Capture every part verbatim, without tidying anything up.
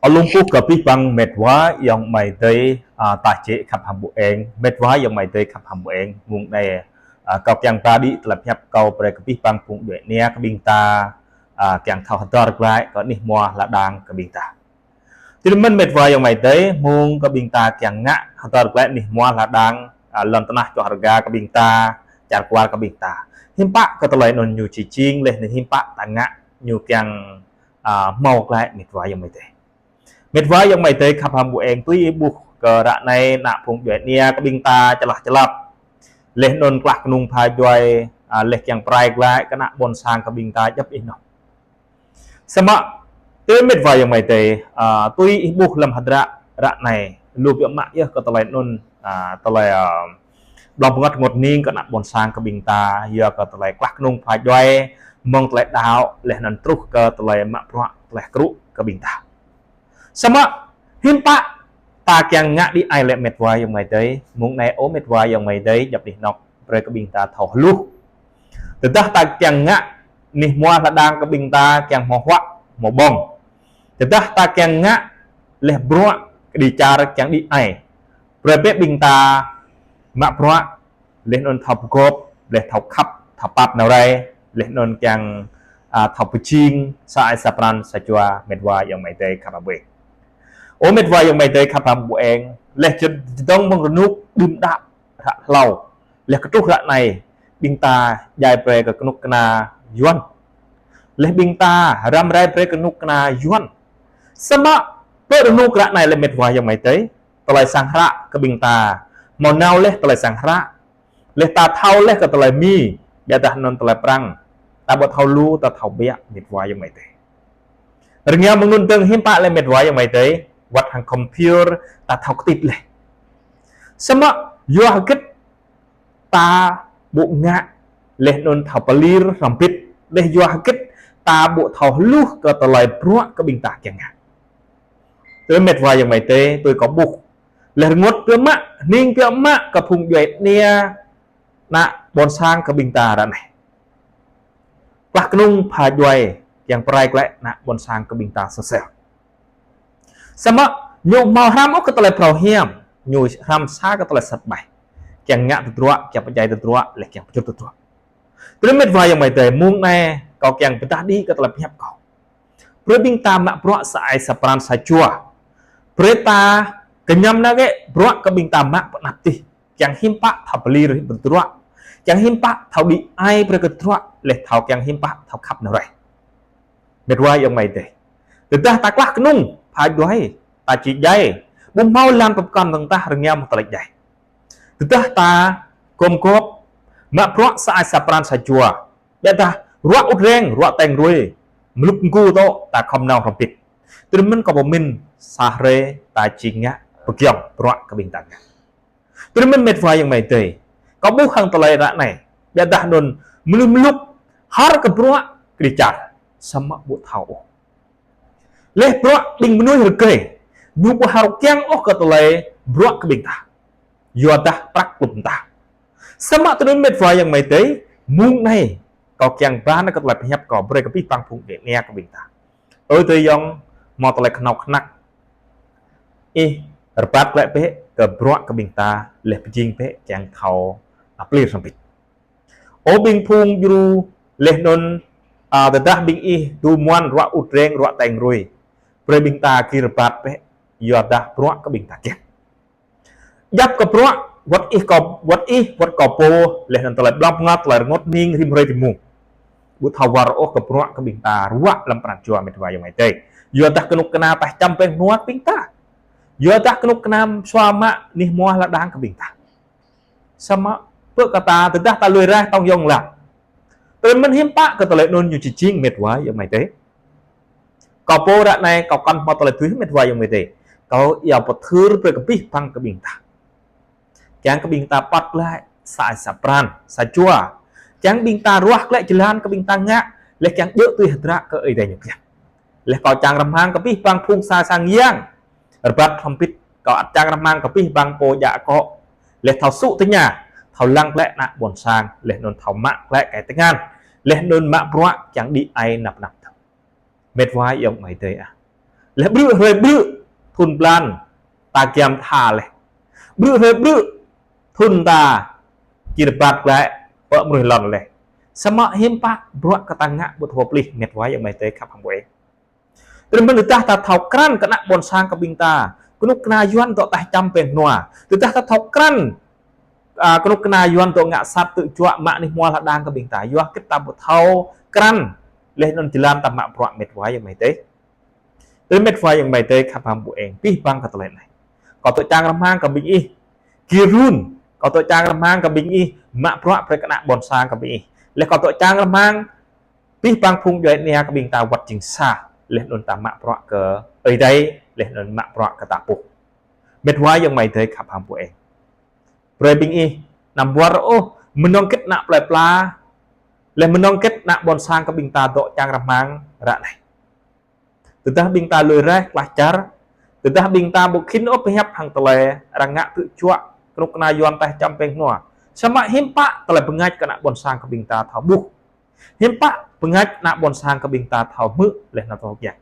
Ơ lŏm kơ abih bang met wa ayŏng amai adơi, a, ta čih khăp hăm ƀu eng, met wa ayŏng amai adơi khăp hăm ƀu eng, mơ̆ng anai, a, kâo kiăng ba đĭ tơlơi pơhiăp kâo brơi kơ abih bang phung djuai ania kơ ƀing ta, a, kiăng thâo hơdơr glaĭ kơ anih hmua lŏn đang kơ ƀing ta. Tui anŭn mơ̆n met wa ayŏng amai adơi, mơ̆ng kơ ƀing ta kiăng ngă hơdơr glaĭ anih hmua lŏn đang, a, lŏn tơnah čư̆ rơga kơ ƀing ta, čar kwar kơ ƀing ta. Hiư̆m pă kơ tơlơi anŭn ñu či jing laih anŭn hiư̆m pă ta ngă ñu kiăng, a, hmâo glaĭ met wa ayŏng amai adơi. Met wa ayŏng amai adơi khăp hăm ƀu eng, tui ih ƀuh kơ ră anai ană phung djuai ania kơ ƀing ta čơlah čơlap. Laih anŭn klah kơnung pha djuai, a, laih kiăng pơrai glaĭ kơ ană ƀôn sang kơ ƀing ta djŏp anih anŭn. Samơ̆, tui met wa ayŏng amai adơi, a, tui ih ƀuh lăm hơdră ră anai, lu biă mă yơh kơ tơlơi anŭn, a, tơlơi, a, blŏng pơngăt rơngot hning kơ ană ƀôn sang kơ ƀing ta, yua kơ tơlơi klah kơnung pha djuai, mơ̆ng tơlơi đaŏ, laih anŭn truh kơ tơlơi mă bruă, tơlơi krư̆ kơ ƀing ta. Samơ̆, hiư̆m pă ta kiăng ngă đĭ ai lĕ met wa ayŏng amai adơi, mơ̆ng anai ơ met wa ayŏng amai adơi, djŏp anih anŏ, brơi kơ ƀing ta thâo hluh. Tơdah ta kiăng ngă anih hmua lŏn đang kơ ƀing ta kiăng hmâo huă, hmâo ƀơ̆ng. Tơdah ta kiăng ngă laih bruă kơđi čar kiăng đĭ ai. Brơi bĕ ƀing ta mă bruă, laih anŭn thâo pơgop, laih thâo khăp, thâo pap nao rai, laih anŭn kiăng, a, thâo pơjing, sa ai sa pran sa jua met wa ayŏng amai adơi khăp hăm ƀu eng. Ơ met wa ayŏng amai adơi khăp hăm ƀu eng, laih čơdơ̆ng mơ̆ng rơnŭk đưm đă ră hlâo. Laih kơ truh ră anai, ƀing ta djai brơi kơ kơnuk kơna Yuan. Laih ƀing ta răm rai brơi kơ kơnuk kơna Yuan. Samơ̆, pơ rơnŭk ră anai lĕ met wa ayŏng amai adơi, tơlơi sang hră kơ ƀing ta, hmâo nao laih tơlơi sang hră, laih ta thâo laih kơ tơlơi Mi, biă dah anŭn tơlơi Prăng, ta ƀu thâo lu, ta thâo biă met wa ayŏng amai adơi. Rơngiao mơ̆ng anŭn dơ̆ng hiư̆m pă lĕ met wa ayŏng amai adơi, wơ̆t hăng computer ta thâo kơtit laih. Samơ̆ yua hơget ta ƀu ngă laih anŭn thâo pơlir hrŏm hơbĭt, laih yua hơget ta ƀu thâo hluh kơ tơlơi bruă kơ ƀing ta kiăng ngă. Tui met wa ayŏng amai adơi, tui kâo ƀuh. Laih rơngot biă mă, hning biă mă kơ phung djuai ania ană ƀôn sang kơ ƀing ta ră anai. Klah kơnung pha djuai kiăng pơrai glaĭ ană ƀôn sang kơ ƀing ta sơsel. Samơ̆ ñu hmâo hrăm ôh kơ tơlơi phrâo hiam, ñu hrăm sa kơ tơlơi sat ƀai. Kiăng ngă tơdruă, kiăng pơdjai tơdruă, laih kiăng pơjŭt tơdruă. Tui anŭn met wa ayŏng amai adơi, mơ̆ng anai kâo kiăng pơdah đĭ kơ tơlơi pơhiăp kâo. Brơi ƀing ta mă bruă sa ai sa pran sa jua. Brơi ta kơñăm nao gĕ bruă kơ ƀing ta mă pơ anăp tih. Kiăng hiư̆m pă thâo pơlir hĭ tơdruă. Kiăng hiư̆m pă thâo đĭ ai brơi kơ tơdruă, laih thâo kiăng hiư̆m pă thâo khăp nao rai. Met wa ayŏng amai adơi. Tơdah ta klah kơnung pha djuai, ta či djai. Ƀu hmâo lăn pơkŏn dơ̆ng tah rơngiao mơ̆ng tơlơi djai. Tơdah ta gum gôp, mă bruă sa ai sa pran sa jua. Biă dah, ruă ŭt reng, ruă teng rui. Mlŭk mgu tŏ, ta khŏm nao hrŏm hơbĭt. Tui anŭn mơ̆n kâo pơmĭn sa hrơi ta či ngă pơgiŏng bruă kơ ƀing ta ngă. Tui anŭn mơ̆n met wa ayŏng amai adơi. Kâo ƀuh hăng tơlơi ră anai. Biă dah anŭn mlŭk mlŭk hơr kơ bruă kơđi čar. Samơ̆ ƀu thâo ôh. Laih bruă ƀing mơnuih rơgơi. Ñu ƀu hơr kiăng ôh kơ tơlơi bruă kơ ƀing ta. Yua dah prăk klŭp ta. Samơ̆ tui anŭn met wa ayŏng amai adơi, mơ̆ng anai, kâo kiăng ba nao kơ tơlơi pơhiăp kâo brơi kơ abih bang phung djuai ania kơ ƀing ta. Ơ adơi ayŏng, hmâo tơlơi kơnuk kơna. Ih, rơbat glaĭ bĕ kơ bruă kơ ƀing ta, laih pơjing bĕ kiăng thâo, a, pơlir hrŏm hơbĭt. Ơ ƀing phung djru laih anŭn, a, tơdah ƀing ih tŭ muăn ruă ŭt reng ruă teng rui. Brơi ƀing ta gir rơbat bĕ, yua dah bruă kơ ƀing ta kiăng. Djŏp kơ bruă, wơ̆t ih kâo, wơ̆t ih, wơ̆t kâo pô, laih anŭn tơlơi blŏng pơngăt, tơlơi rơngot hning, rĭm hrơi rĭm mông. Ƀu thâo wơr ôh kơ bruă kơ ƀing ta ruă lăm pran jua met wa ayŏng amai adơi. Yua dah kơnuk kơna tah čăm pĕng hnuă kơ ƀing ta. Yua dah kơnuk kơna sua mă anih hmua lŏn đang kơ ƀing ta. Samơ̆, pơ kơ ta, tơdah ta lui raih tong yŏng lăp. Tui anŭn mơ̆n hiư̆m pă kơ tơlơi anŭn ñu či jing met wa ayŏng amai adơi. Kâo pô ră anai kâo kăn hmâo tơlơi tui met wa ayŏng amai adơi. Kâo iâu pơthưr brơi kơ abih bang kơ ƀing ta. Kiăng kơ ƀing ta păt glaĭ sa ai sa pran, sa jua. Kiăng ƀing ta ruah glaĭ jơlan kơ ƀing ta ngă, laih kiăng djơ̆ tui hơdră kơ Ơi Adai ñu kiăng. Laih kâo čang rơmang kơ abih bang phung sa sang yang. Rơbat hrŏm hơbĭt, kâo ăt čang rơmang kơ abih bang pô djă akŏ. Laih thâo sŭ tơña, thâo lăng glaĭ ană ƀôn sang, laih anŭn thâo mă glaĭ kơ tơngan. Laih anŭn mă bruă kiăng đĭ ai năp năp tơ̆. Met wa ayŏng amai adơi ah. Laih ƀrư̆ hrơi ƀrư̆ thŭn blan ta giăm tha laih. Ƀrư̆ hrơi ƀrư̆ thŭn ta či rơbat glaĭ pơ mơnuih lŏn laih. Samơ̆ hiư̆m pă bruă kơ ta ngă ƀu thâo pơplih mĕt wa ayŏng amai adơi khăp hăng ƀu eng. Tơdơi mơ̆n tơdah ta thâo krăn kơ ană ƀôn sang kơ ƀing ta, kơnuk kơna Yuan dŏ taih čăm pĕng hnua. Tơdah ta thâo krăn, a, kơnuk kơna Yuan dŏ ngă sat tơjuă mă anih hmua hơđang kơ ƀing ta. Yua hơget ta ƀu thâo krăn laih anŭn jơlan ta mă bruă mĕt wa ayŏng amai adơi. Tơdơi mĕt wa ayŏng amai adơi khăp hăng ƀu eng, abih bang kơ tơlơi anai. Kâo dŏ čang rơmang kơ ƀing ih gir run, kâo dŏ čang rơmang kơ ƀing ih mă bruă brơi kơ ană ƀôn sang kơ ƀing ih. Laih kâo dŏ čang rơmang abih bang phung djuai ania kơ ƀing ta wơ̆t jing sa, laih anŭn ta mă bruă kơ Ơi Adai, laih anŭn mă bruă kơ ta pô. Mĕt wa ayŏng amai adơi khăp hăng ƀu eng. Brơi ƀing ih anăm wơr ôh mơnơ̆ng hơget ană plơi pla, laih mơnơ̆ng hơget ană ƀôn sang kơ ƀing ta dŏ čang rơmang ră anai. Tơdah ƀing ta lui raih klah čar, tơdah ƀing ta ƀu khĭn ôh pơhiăp hăng tơlơi arăng ngă tơjuă kơnuk kơna Yuan taih čăm pĕng hnua. Samơ̆ hiư̆m pă tơlơi bơngač kơ ană ƀôn sang kơ ƀing ta thâo ƀuh. Hiư̆m pă bơngač ană ƀôn sang kơ ƀing ta thâo hmư̆ laih anŭn thâo kiăng.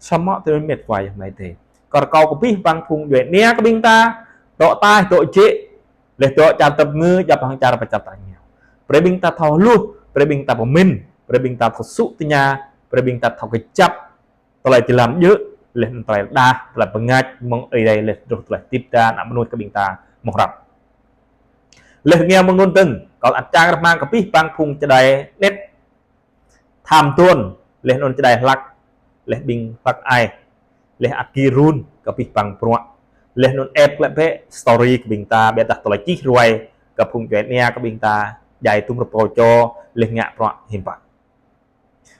Samơ̆ tơdơi mĕt wa ayŏng amai adơi, kâo rơkâo kơ abih bang phung djuai ania kơ ƀing ta, dŏ taih, dŏ jĕ, laih dŏ čar tơpơngư, djŏp hăng čar pơčat rơngiao. Brơi ƀing ta thâo hluh, brơi ƀing ta pơmĭn, brơi ƀing ta thâo sŭ tơña, brơi ƀing ta thâo kơjăp tơlơi jơlan djơ̆, laih anŭn tơlơi rơđah, tơlơi bơngač mơ̆ng Ơi Adai laih truh tơlơi hơdip ta ană mơnuih kơ ƀing ta mơ̆ng hrăm. Laih rơngiao mơ̆ng anŭn dơ̆ng, kâo ăt čang rơmang kơ abih bang phung čơđai net, tham tuôn, laih anŭn čơđai hlak, laih ƀing hlak ai, laih ăt gir run kơ abih bang bruă. Laih anŭn ĕp glaĭ bĕ story kơ ƀing ta, ƀiădah tơlơi čih ruai kơ phung djuai ania kơ ƀing ta, djai tum rơbâo čô, laih ngă bruă hiư̆m pă.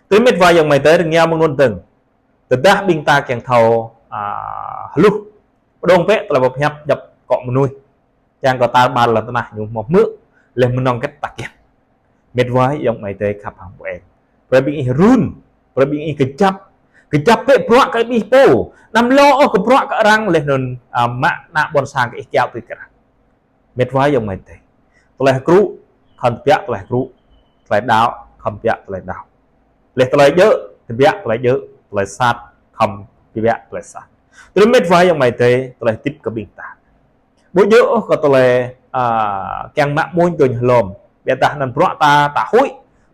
Tơdơi mĕt wa ayŏng amai adơi, rơngiao mơ̆ng anŭn dơ̆ng, tơdah ƀing ta kiăng thâo, a, hluh, pơdŏng bĕ tơlơi pơhiăp djŏp akŏ mơnuih, kiăng kơ tar ƀar lŏn tơnah ñu hmâo hmư̆, laih mơnơ̆ng hơget ta kiăng. Mĕt wa ayŏng amai adơi khăp hăng ƀu eng, brơi ƀing ih run, brơi ƀing ih kơjăp, kơjăp bĕ bruă kơ ƀing ih pô, anăm lŏ ôh kơ bruă kơ arăng laih anŭn, a, mă ană ƀôn sang kơ ih kiaŏ tui kơ arăng. Mĕt wa ayŏng amai adơi, tơlơi hơkrŭ khŏm tơbiă tơlơi hơkrŭ, tơlơi đaŏ khŏm tơbiă tơlơi đaŏ. Laih tơlơi djơ̆ tơbiă tơlơi djơ̆, tơlơi sat khŏm tơbiă tơlơi sat. Tơdơi mĕt wa ayŏng amai adơi, tơlơi hơdip kơ ƀing ta ƀu djơ̆ ôh kơ tơlơi, a, kiăng mă amuñ dŏ hlŏm, ƀiădah anŭn bruă ta, ta huĭ,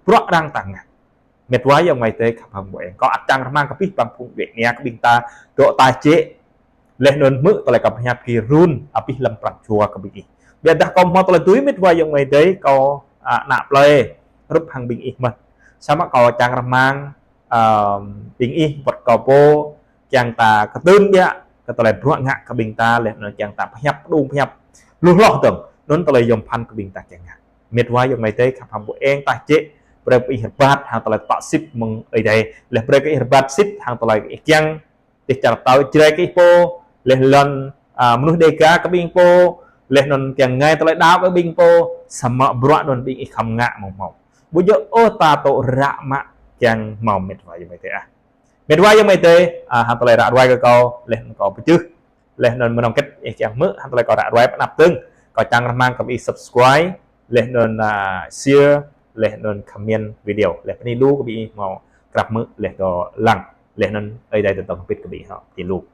bruă arăng ta ngă. Mĕt wa ayŏng amai adơi khăp hăng ƀu eng, kâo ăt čang rơmang kơ abih bang phung djuai ania kơ ƀing ta dŏ taih jĕ, laih anŭn hmư̆ tơlơi kâo pơhiăp gir run abih lăm pran jua kơ ƀing ih. Ƀiădah kâo hmâo tơlơi tui mĕt wa ayŏng amai adơi, kâo, a, ană plơi hrup hăng ƀing ih mơ̆n. Samơ̆ kâo čang rơmang, a, ƀing ih wơ̆t kâo pô, kiăng ta kơtưn biă kơ tơlơi bruă ngă kơ ƀing ta, laih anŭn kiăng ta pơhiăp, pơdŏng pơhiăp lu hloh dơ̆ng, anŭn tơlơi yom phăn kơ ƀing ta kiăng ngă. Mĕt wa ayŏng amai adơi khăp hăng ƀu eng, taih jĕ, brơi kơ ih rơbat hăng tơlơi tŏ sĭt mơ̆ng Ơi Adai, laih brơi kơ ih rơbat sĭt hăng tơlơi ih kiăng, tih čar tao Jrai kơ ih pô, laih lŏn, a, mơnuih Đêga kơ ƀing pô, laih anŭn kiăng ngă tơlơi đaŏ kơ ƀing pô, samơ̆ bruă anŭn ƀing ih khŏm ngă mơ̆ng hmâo. Ƀu djơ̆ ôh ta tŏ ră mă kiăng hmâo mĕt wa ayŏng amai adơi ah. Mĕt wa ayŏng amai adơi, a, hăng tơlơi ră ruai kơ kâo, laih anŭn kâo pơčeh. Laih anŭn mơnơ̆ng hơget ih kiăng hmư̆ hăng tơlơi kâo ră ruai pơ anăp dơ̆ng, kâo čang rơmang kơ ih subscribe, laih anŭn, a, share, laih anŭn comment video. Laih bơni lu kơ ih hmâo krăp hmư̆ laih dŏ lăng. Laih anŭn Ơi Adai tơtŏng hơbĭt kơ ih hŏ. Bơni lu.